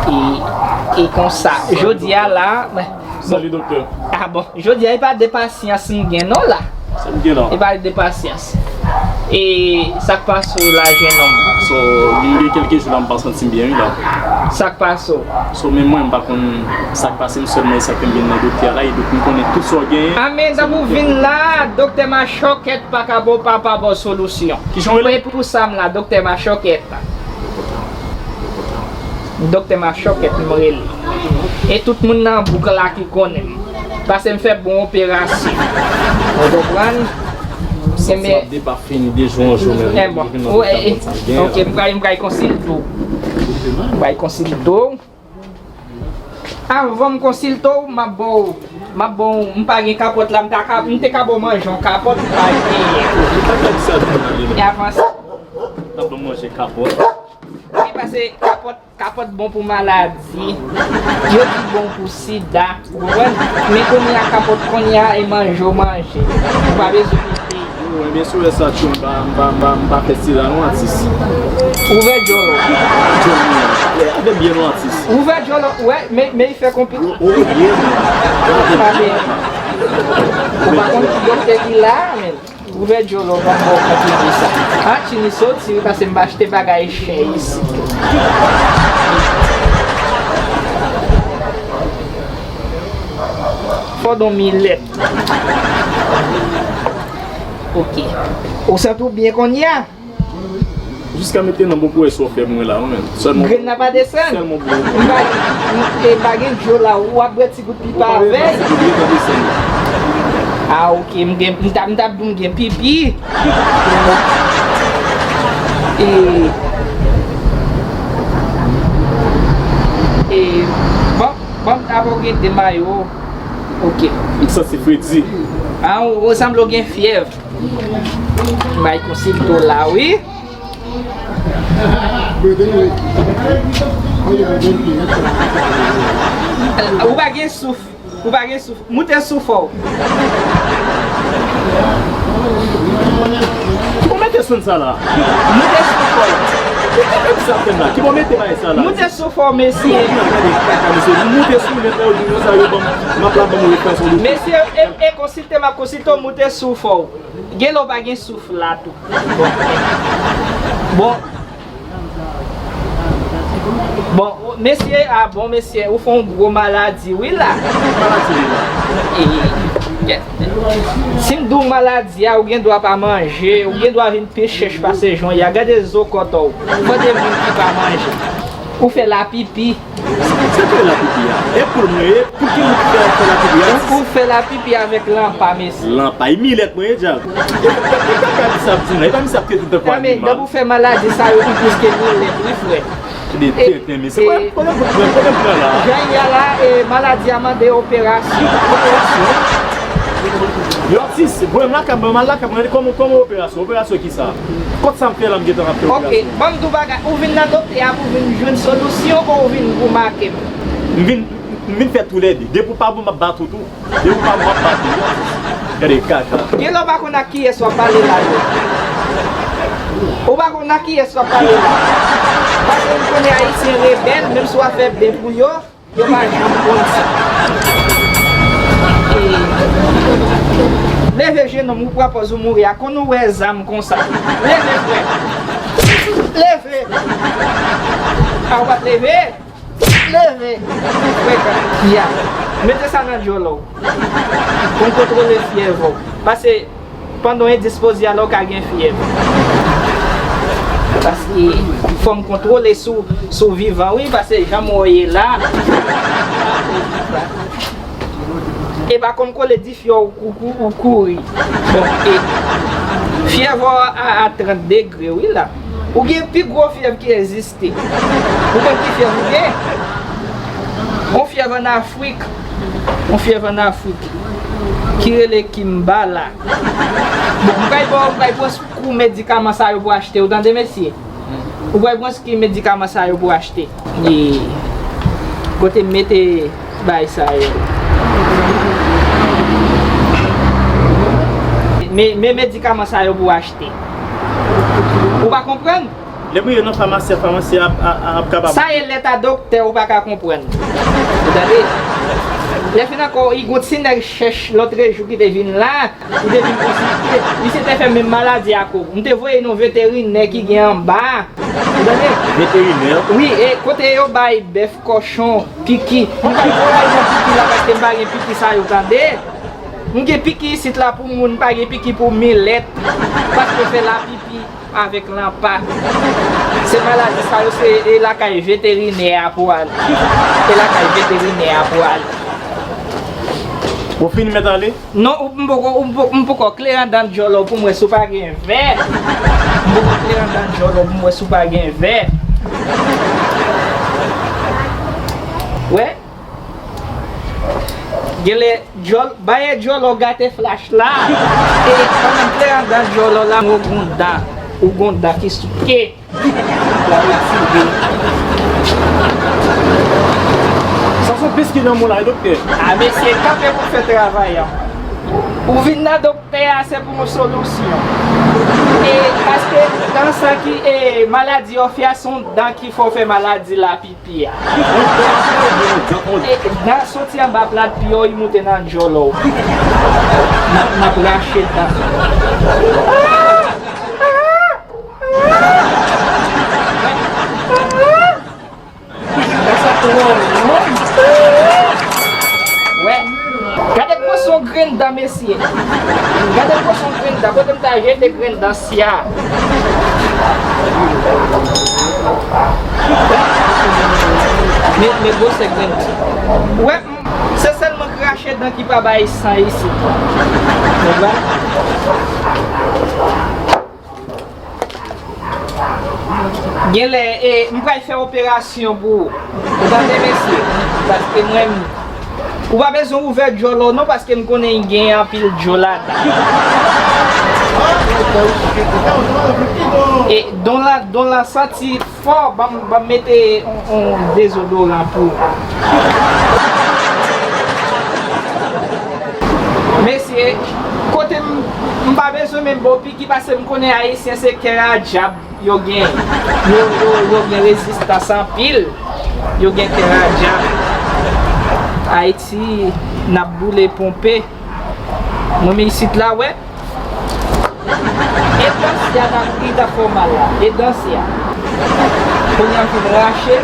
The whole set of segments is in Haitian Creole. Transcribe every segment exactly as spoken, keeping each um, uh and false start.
E, e konsa, jodi a la, bon, Salut, doktè. Ah bon, jodi a e pa de pasyans m gen non la. Sa m gen la. E pa de pasyans. E sa k pase w la, jenòm? So, m gen kèlke jou la, m pa santi m byen, wi, la. Sa k pase w? So, men mwen, m pa konn sa k pase m sèlman, e sa k fè m vin nan doktè a la, e donk m konnen tout sa w genyen. A, men, tanpri w vin la, doktè Machòkèt pa ka ba w, pa, pa ba w solisyon. Kijan w rele? E pou sa m la, doktè Machòkèt. Doktè Machòkèt m rele. E tout moun nan bouk la ki konnen m. Paske m fè bon operasyon. Ou konprann? Se men. Ap depa fini de jou an jou, men. Eh, bon. Ou, eh, eh, ok, m pral, m pral konsilte w. M pral konsilte w. Anvan m konsilte w, m ap ba w, m ap ba w, m pa gen kapòt la, m ta ka, m te ka ba w manje yon kapòt, m pa genyen. E avanse. T ap ban manje kapòt. Wi, paske kapòt, kapòt bon pou maladi. Yo di bon pou sida. Ou konprann? Men kounye a kapòt kounye a e manje w manje. Ou pa bezwen mete. Ou wè, men si w wè sa, tchoum, m pa, m pa, m pa, m pa fè sida non, atis. Ouvè djòl ou. Djòl mwen. Avè byen non, atis. Ouvè djòl ou, wè, men, men li fè konpli. Ou, ou byen non. Pa byen. Ou pa konn ki doktè ki la, men. Ouvè djòl ou, ban m ba w konpli pou sa. Ah, Tini soti, wi, paske m pa achte bagay chè isit. Fò don milèt. Ok. Ou santi w byen kounye a? Jiska mentnan, m poko wè sa w fè mwen la, wi, men. Sèlman. Grenn nan pa desann. Sèlman pou. M pa, m, e, pa gen djo la, w ap bwè ti gout pipa avè l. Ah, ok, m gen, m t ap, m t ap di w m gen pipi. E, e, bon, bon, m t ap gen de mayo. Ok. M santi fredi. Ah, ou, ou sanble w gen fyèv. M bay konsilte w la, wi. Ou pa gen souf. Ou pa gen souf. Moute souf ou. Ou mete sou sa la. Moute souf ou. Ki pwoblèm sa fè la? Ki bon mete bay sa la? Moute souf ou, mesye. Gade kaka, mesye. Moute sou nèt la, yo di nou sa, yo ban m, m ap la ban m refleksyon de. Mesye, e, e konsilte m ap konsilte w, moute souf ou. Gen lè w pa gen souf la tou. Bon. Bon. Bon, mesye, ah, bon, mesye, ou fè yon gwo maladi, wi, la. Maladi, wi, la. E, si m di w maladi a, ou gen dwa pa manje, ou gen dwa vin pi chèch pase jan w ye a. Gade zo kò w. Fò de moun ki pa manje. Ou fè lapipi. Sa k rele lapipi a? E poul mwen ye, pou ki moun ki fè, fè lapipi a? Ou, ou fè lapipi avèk lanpa, mesye. Lanpa, e milèt mwen ye, djab. E, e, e kaka misye ap di m la, e pa misye ap trete tankou animal. Depi w fè maladi sa yo, ou plis ke milèt, wi, frè. Gade tenten, mesye. Kote, kote m pran, kote m pran la? Jan y a la, e, maladi a mande operasyon. Operasyon? Yo, atis, voye m lakay mwen, m al lakay mwen, kòman, kòman operasyon? Operasyon kisa? Kot sa m fè la, m gentan ap fè operasyon. Ok, ban m di w bagay, ou vin nan doktè a pou vin jwenn solisyon ou vin pou make m? M vin, m vin fè toulède. Depi w pa bon, m ap bat ou tou. Depi w pa bon, m ap bat ou. Gade kaka. Gen lè w pa konn ak kiyès w ap pale la yo. Ou pa konn ak kiyès w ap pale la. Paske m konnen Ayisyen rebèl, menm si w ap fè byen pou yo, yo pa janm konn sa. E, leve, jenòm, ou pran pòz ou mouri a. Konn ou wè zam konsa. Leve, frè. Leve. A, ou pa t leve? Leve. Ou frekan. Ya. Mete sa nan djòl ou. Pou n kontwole fyèv ou. Paske pandan w endispoze a la, ou ka gen fyèv. Paske fò m kontwole si w, si w vivan, wi, paske jan m wè w ye la. E pa konn kole di fyèv ou, ou, ou kouri. Bon, e fyèv ou a, a trant degre, wi, la. Ou gen pi gwo fyèv ki egziste. Ou konn ki fyèv ou gen? Yon fyèv ann Afrik. Yon fyèv ann Afrik ki rele Kimbala. Bon, m pral ba w, m pral pran kou medikaman sa yo pou achte, ou tande, mesye? Ou pral pran ki medikaman sa yo pou achte? E kote m mete bay sa yo? Men, men medikaman sa yo pou achte. Ou pa konprann? Depi yo nan famasi, famasi ap, ap, ap kapab. Sa e lèt a doktè ou pa ka konprann. Ou tande? Lè fin ankò, i gon ti nèg chèch lòtrejou ki te vin la, li te vin konsilte. Misye te fè menm maladi ak ou. M te voye nan yon veterinè ki gen anba. Ou tande? Veterinè? Wi, e kote yo bay bèf, kòchon, piki. M pa voye yon piki la paske m pa gen piki sa yo, tande? M gen piki isit la pou moun, m pa gen piki pou milèt. Paske yo fè lapipi avèk lanpa. Se maladi sa yo, se e lakay veterinè a pou al. E lakay veterinè a pou al. Ou fin mèt ale? Non, ou, m poko, ou, m poko klere anndan djòlò pou m wè si w pa gen vè. M poko klere anndan djòlò pou m wè si w pa gen vè. Wè. Genlè djòl, bayè djòlò gate flach la. E pandan m klere anndan djòlò la, m wè w gon dan. Ou gon dan ki souke. Sa se plis ki nan moun la, doktè. A, mesye, kanpe pou fè travay an. Ou vin nan doktè a, se pou yon solisyon. E paske dan sa ki, e, maladi òf ya, se yon dan ki fè w fè maladi lapipi a. E, dan soti anba plat pye w, li moute nan djòlò w. N ap, n ap rache dan. Sa twò long. Wè. Gade gwosè yon grenn dan, mesye. Gade gwosè yon grenn dan. Kote m ta jete grenn dan sya. Men, men gwosè grenn dan. Wè, m, se sèlman krache dan ki pa bay san isit. Konprann? Genlè, e, m pral fè operasyon pou ou. Ou tande, mesye? Paske mwen, ou pa bezwen ouvè djòlò non, paske m konnen gen anpil djòlò ladan. E, don la, don la santi fò, ban m, ban m mete on, on dezodoran pou ou. Mesye, kote m, m pa bezwen menm ba w piki paske m konnen Ayisyen se kè a dyab yo gen. Yo, yo, yo gen rezistans anpil. Yo gen kè a dyab. Ayiti, n ap boule ponpe. Mwen menm isit la, wè. E dan sya ta, li ta fè w mal la. E dan sya. Kounye a m fin rache.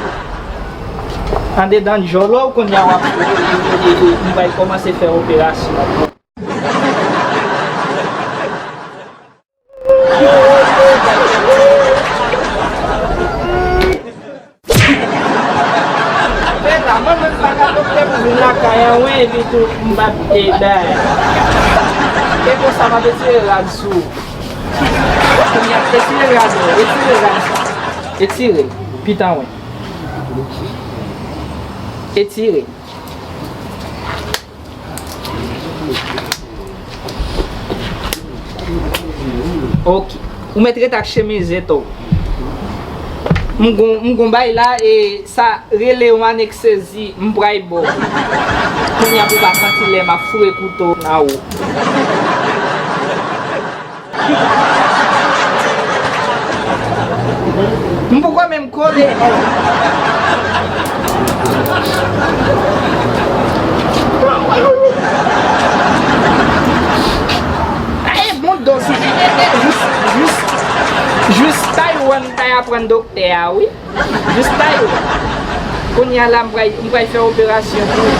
Andedan djòlò, kounye a w ap, e, e, e, e, m pral kòmanse fè operasyon. Peta, mwen menm pa ka doktè pou vin lakay an, wi, epi tou m pa, e, bay. E konsa, m ap etire rad sou ou. Kounye a, etire rad ou, etire rad sa. Etire l, pitan wen. Etire. Ok. Ou mèt ret ak chemize tou. M gon, m gon bay la, e sa rele yon aneksezi, m pral ba w. Kounye a pou w pa santi lè m ap foure kouto nan ou. M poko menm kole. E bon dòs. Jis, jis, jis Taiwan ta aprann doktè a, wi. Jis Taiwan. Kounye a la, m pral, m pral fè operasyon pou ou.